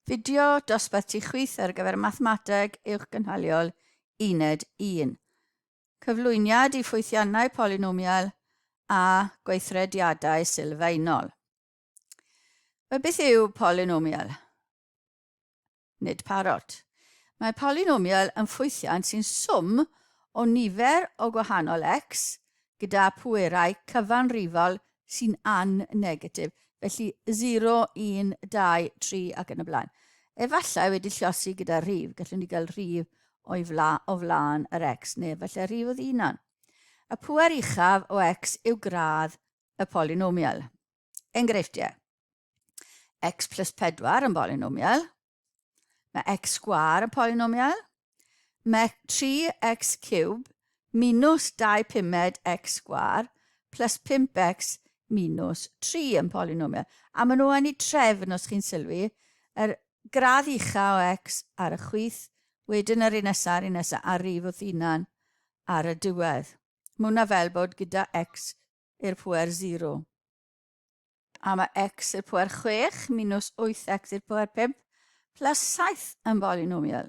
Fideo dosbarth tu chwith ar gyfer Mathemateg Uwchgynhaliol Uned 1. Cyflwyniad i ffwythiannau polynomial a gweithrediadau sylfaenol. Wel, beth yw polynomial? Nid parot. Mae polynomial yn ffwythiant sy'n swm o nifer o gwahanol x gyda pwerau cyfanrifol sy'n an-negatif, felly 0, 1, 2, 3 ac yn y blaen. Efallai wedi lliosi gyda rhif, gallwn ni gael rhif o'i fla, o flaen yr x, neu efallai rhif oedd unan. Y pwer uchaf o x yw gradd y polynomial. Enghreifftiau. X plus 4 yn bolynomial. Mae x sgwâr yn polynomial. Mae 3x ciwb minus 2 pumed x sgwâr plus 5x minus 3 yn polynomial. A maen nhw yn eu trefn, os chi'n sylwi, yr gradd ucha o x ar y chwith, wedyn yr un nesaf, yr un nesaf, a rif wrth hunan ar y diwedd. Mae hwnna fel bod gyda x i'r pwer 0. A mae x i'r pwer 6 minus 8x i'r pwer 5 plus 7 yn bolynomial.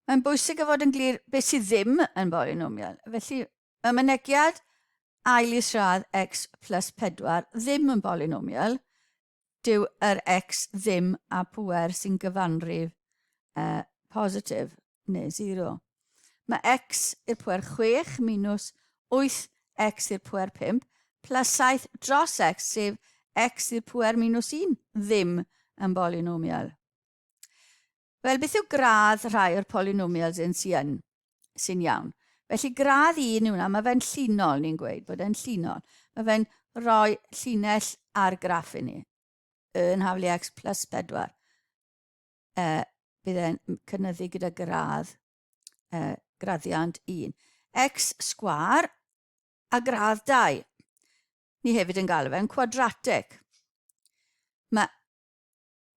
Mae'n bwysig o fod yn glir beth sydd ddim yn bolynomial. Felly, mae mynegiad ail isradd x plus 4 ddim yn bolynomial. Dyw yr x ddim â pŵer sy'n gyfanrif uh, positif neu 0. Mae x i'r pwer 6 minus 8x i'r pwer 5 plus 7 dros x, sef x i'r pwer minus 1, ddim yn bolynomial. Wel, beth yw gradd rhai o'r polynomials yn sy'n sy'n iawn? Felly gradd 1 yw hwnna, mae fe'n llinol, ni'n gweud bod e'n llinol. Mae fe'n rhoi llinell ar graff i ni. Yn haflu x plus 4. E, bydd e'n cynyddu gyda gradd, e, graddiant 1. X sgwar a gradd 2. Ni hefyd yn galw fe'n cwadratig. Mae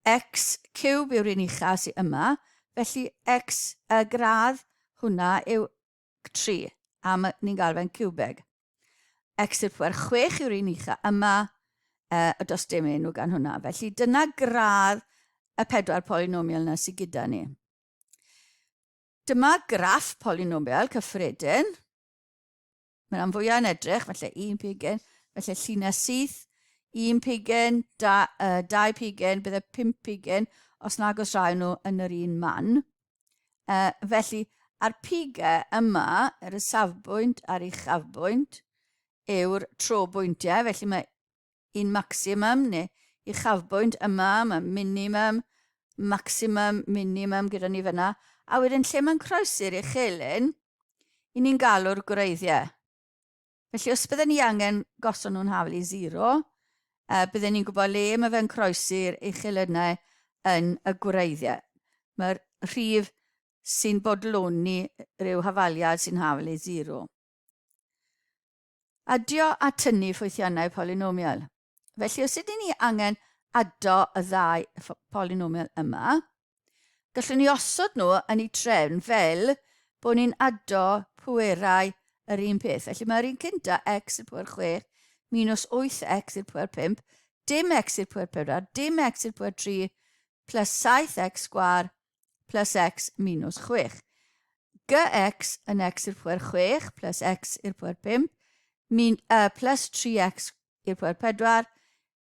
X ciwb yw'r un ucha sy yma, felly X y gradd hwnna yw 3, a ni'n gael fe'n ciwbeg. X i'r pwer 6 yw'r un ucha yma, uh, does dim enw gan hwnna. Felly dyna gradd y pedwar polynomial yna sydd gyda ni. Dyma graff polynomial cyffredin. Mae rhan fwyaf yn edrych, felly un pigen, felly llinell syth, un pigen, da, uh, dau pigen, bydde pump pigen, os nag oes rhai nhw yn yr un man. Uh, felly, a'r pigau yma, ar y safbwynt a'r uchafbwynt, yw'r trobwyntiau, felly mae un maximum neu uchafbwynt yma, mae minimum, maximum, minimum gyda ni fyna. A wedyn lle mae'n croesi'r uchelyn, i ni'n galw'r gwreiddiau. Felly os bydden ni angen gosod nhw'n hafel i zero, uh, bydden ni'n gwybod le mae fe'n croesi'r uchelynau yn y gwreiddiau. Mae'r rhif sy'n bodloni rhyw hafaliad sy'n hafel i zero. Adio a tynnu ffwythiannau polynomial. Felly os ydyn ni angen ado y ddau polynomial yma, gallwn ni osod nhw yn eu trefn fel bod ni'n ado pwerau yr un peth. Felly mae'r un cynta, x i'r pwer 6 minus 8x i'r pwer 5, dim x i'r pwer 4, dim x i'r pwer 3, plus 7x sgwar plus x minus 6. Gx yn x i'r pwer 6 plus x i'r pwer 5 min, uh, plus 3x i'r pwer 4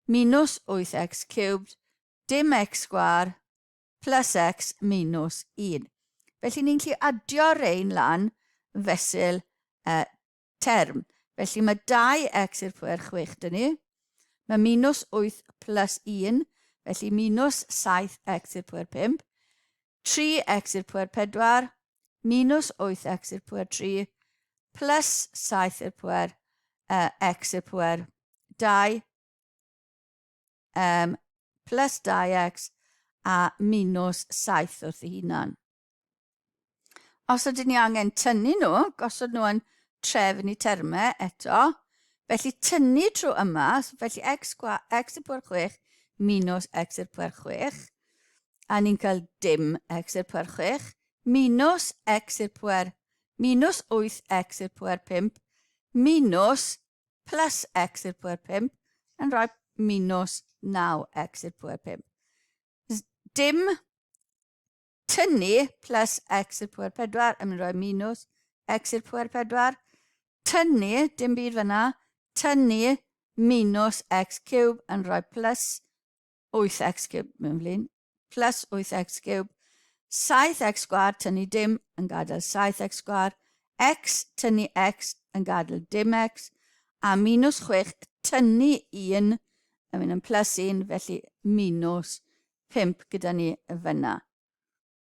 minus 8x cubed dim x sgwar plus x minus 1. Felly ni'n gallu adio rein lan fesul uh, term. Felly mae 2x i'r pwer 6 dyn ni. Mae minus 8 plus 1, felly minus 7x i'r pwer 5. 3x i'r pwer 4, minus 8x i'r pwer 3, plus 7 i'r pwer uh, x i'r pwer 2, um, plus 2x a minus 7 wrth ei hunan. Os ydyn ni angen tynnu nhw, gosod nhw yn trefn i termau eto, felly tynnu trwy yma, felly x, x i'r pwer 6 minus x i'r pwer 6, a ni'n cael dim x i'r pwer 6, minus x i'r pwer, minus 8x i'r pwer 5, minus plus x i'r pwer 5, yn rhoi minus 9x i'r pwer 5. Dim tynnu plus x i'r pwer 4 yn mynd rhoi minus x i'r pwer 4. Tynnu, dim byd fyna, tynnu minus x cube yn rhoi plus 8x cube mewn flin, plus 8x cube, 7x sgwar tynnu dim yn gadael 7x sgwar, x tynnu x yn gadael dim x, a minus 6 tynnu 1 yn mynd yn plus 1, felly minus 5 gyda ni fyna.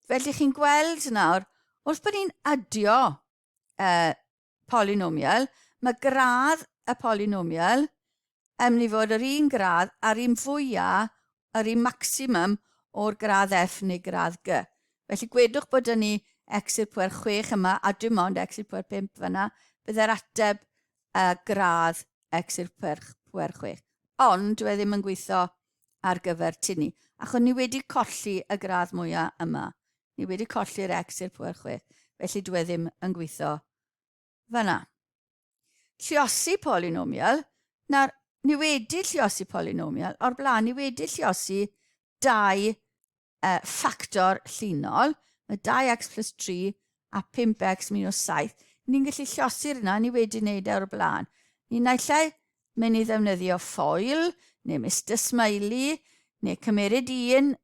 Felly chi'n gweld nawr, wrth bod ni'n adio polynomial, mae gradd y polynomial yn mynd i fod yr un gradd a'r un fwyaf, yr un maximum o'r gradd F neu gradd G. Felly gwedwch bod dyn ni x i'r pwer 6 yma a dim ond x i'r pwer 5 fyna, byddai'r ateb gradd x i'r pwer 6. Ond dwi e ddim yn gweithio ar gyfer tynnu, achos ni wedi colli y gradd mwyaf yma. Ni wedi colli'r x i'r pwer 6, felly dwi e ddim yn gweithio fyna. Lliosi polynomial, nawr, ni wedi lliosi polynomial, o'r blaen ni wedi lliosi dau ffactor llinol, mae 2x plus 3 a 5x minus 7. Ni'n gallu lliosi'r yna, ni wedi wneud e o'r blaen. Ni naill ai mynd i ddefnyddio ffoil, neu Mr Smiley, neu cymeryd un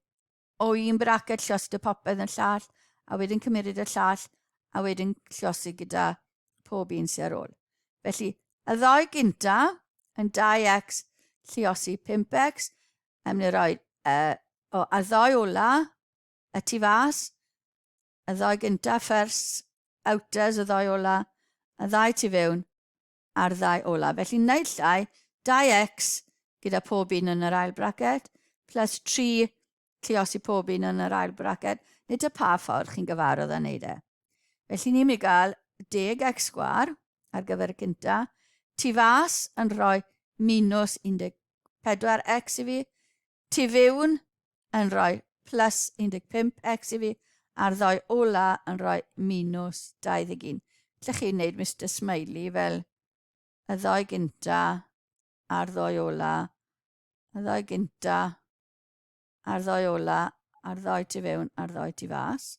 o un braced llosgi popeth yn llall, a wedyn cymeryd y llall, a wedyn llosgi gyda pob un sy'n ar ôl. Felly, y ddoi gynta yn 2x lliosi 5x, yn mynd i roi o, a ddoi ola, y tu fas, y ddoi gynta first, outers y ddoi ola, y ddau tu fewn, a'r ddau ola. Felly naill ai 2x gyda pob un yn yr ail braced, plus 3 lliosi pob un yn yr ail braced, nid y pa ffordd chi'n gyfarwydd â wneud e. Felly ni'n mynd i gael 10x sgwar ar gyfer y cynta, tu fas yn rhoi minus 14x i fi, tu fewn yn rhoi plus 15x i fi, a'r ddoi ola yn rhoi minus 21. Lle chi'n neud Mr Smiley fel y ddoi gynta a'r ddoi ola, y ddoi gynta a'r ddoi ola, a'r ddoi tu fewn a'r ddoi tu fas.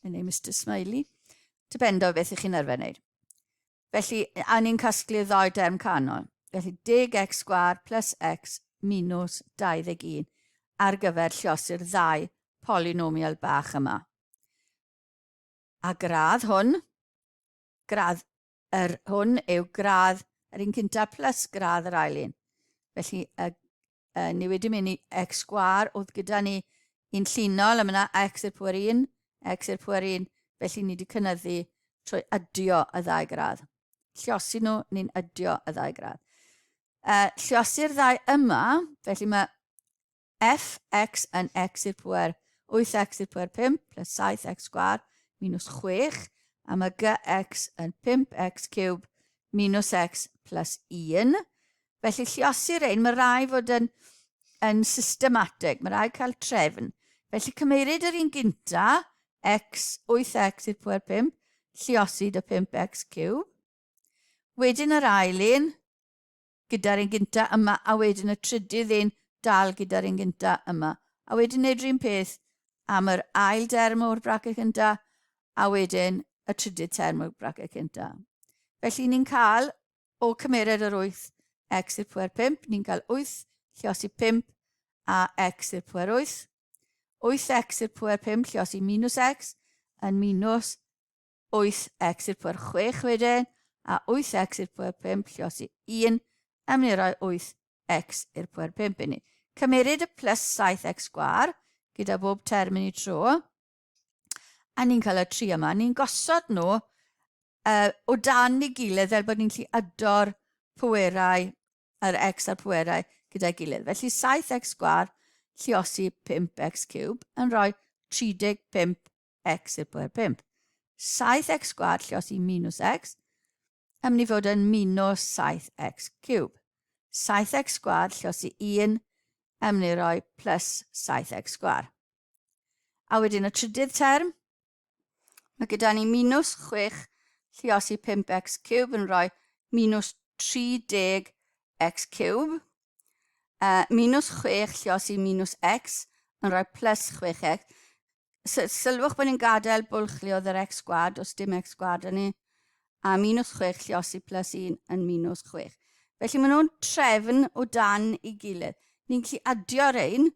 Yn neud Mr Smiley. Dependo beth ych chi'n arfer wneud. Felly, a ni'n casglu y ddau derm canol. Felly 10x sgwâr plus x minus 21 ar gyfer lliosi'r ddau polynomial bach yma. A gradd hwn, gradd yr hwn yw gradd yr un cyntaf plus gradd yr ail un. Felly, y, y, ni wedi mynd i x sgwâr, oedd gyda ni un llinol, a yna x i'r pwer 1, x i'r pwer 1, felly ni wedi cynyddu trwy ydio y ddau gradd. Lliosi nhw, ni'n ydio y ddau gradd. Lliosi'r ddau yma, felly mae f x yn x i'r pwer 8x i'r pwer 5 plus 7x sgwar minus 6, a mae gx yn 5x cube minus x plus 1. Felly lliosi'r ein, mae rai fod yn, yn systematig, mae rai cael trefn. Felly cymeryd yr un gynta, x, 8x i'r pwer 5, lliosi dy 5x cube. Wedyn yr ail un, gyda'r un gynta yma, a wedyn y trydydd un dal gyda'r un gynta yma. A wedyn neud rhywun peth am yr ail derm o'r braced cynta, a wedyn y trydydd term o'r braced cynta. Felly ni'n cael o cymered yr 8 x i'r pwer 5, ni'n cael 8 lliosi 5 a x i'r pwer 8. 8x i'r pwer 5 lliosi minus x yn minus 8x i'r pwer 6 wedyn, a 8x i'r pwer 5 lliosi 1, a mynd i roi 8x i'r pwer 5 i ni. Cymeryd y plus 7x sgwar gyda bob term yn ei tro, a ni'n cael y tri yma. Ni'n gosod nhw o dan ei gilydd fel bod ni'n gallu ado'r pwerau, yr x a'r pwerau gyda'i gilydd. Felly 7x sgwar lliosi 5x cube yn rhoi 35 x i'r pwer 5. 7x sgwar lliosi minus x yn mynd i fod yn minus 7x cube. 7x sgwar lliosi 1 yn mynd i roi plus 7x sgwar. A wedyn y trydydd term, mae gyda ni minus 6 lliosi 5x cube yn rhoi minus 30x cube. Minus 6 lliosi minus x yn rhoi plus 6x. Sylwch bod ni'n gadael bwlch lle oedd yr x sgwad, os dim x sgwad yn ni, a minus 6 lliosi plus 1 yn minus 6. Felly maen nhw'n trefn o dan i gilydd. Ni'n gallu adio rhain,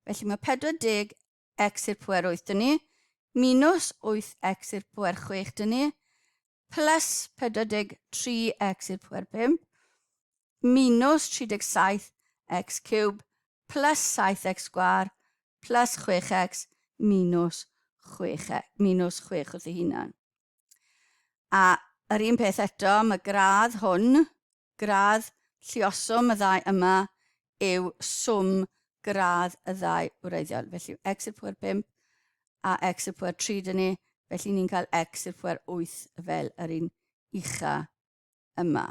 felly mae 40 x i'r pwer 8 dyn ni, minus 8x i'r pwer 6 dyn ni, plus 43x i'r pwer 5, minus 37x ciwb, plus 7x sgwar, plus 6x, minus 6, minus 6 wrth ei hunan. A yr un peth eto, mae gradd hwn, gradd lluoswm y ddau yma yw swm gradd y ddau wreiddiol. Felly x i'r pwer 5 a x i'r pwer 3 dyn ni, felly ni'n cael x i'r pwer 8 fel yr un ucha yma.